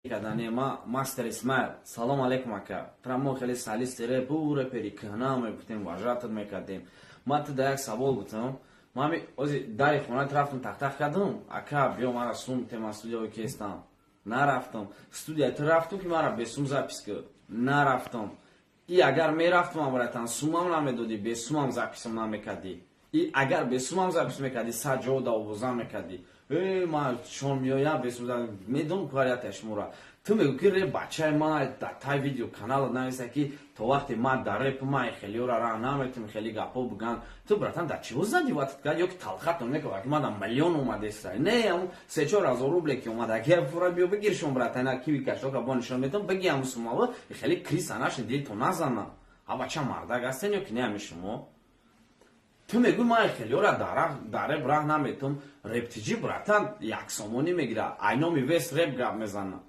Кардане ма Мастер Исмаил, салом алейкум, ака. Тра мо хеле солисти реп, ӯ репери кӯҳна мегуфтем, уважать мекардем. Ма ту да як савол бутам. Ма ми ози дари хона рафтам, тахтах кардам. Ака, биё, мара сум тема, студияи кестам. Нарафтам. Студия ту рафтам, ки мара бесум запись кар. Нарафтам. И агар мерафтам, братан, сумам намедодӣ, бесумам записам намекардӣ. И агар бесумам запись мекардӣ, сад ҷо да овозам мекардӣ. Э, ма чон меоям, бесум медонам кварията шумора. Ту мегӯ, ки реп бачаи ма, дар тай видео каналат нависа, ки то вақте ма дар реп ма хелиёра раҳ наметум, хеле гапҳо буган. Ту, братан, дар чиҳо задиватат кард ё ки талхатон мекунад, ки мадам миллион омадеста? Не, ҳамун 3-4 ҳазор рубле ки омада, ки фура биё бигиршон, братан, киви каштока бо нишон метам, биги ҳамун сумаво, хеле криса нашин, дилто назана. А бача мардак ҳастен ё ки не ҳами шумо? Ту мегӯй, ман хелиёра дар реп раҳ наметум. Рептиҷи, братан, 1 сомонӣ мегира, айноми вес реп гап мезана.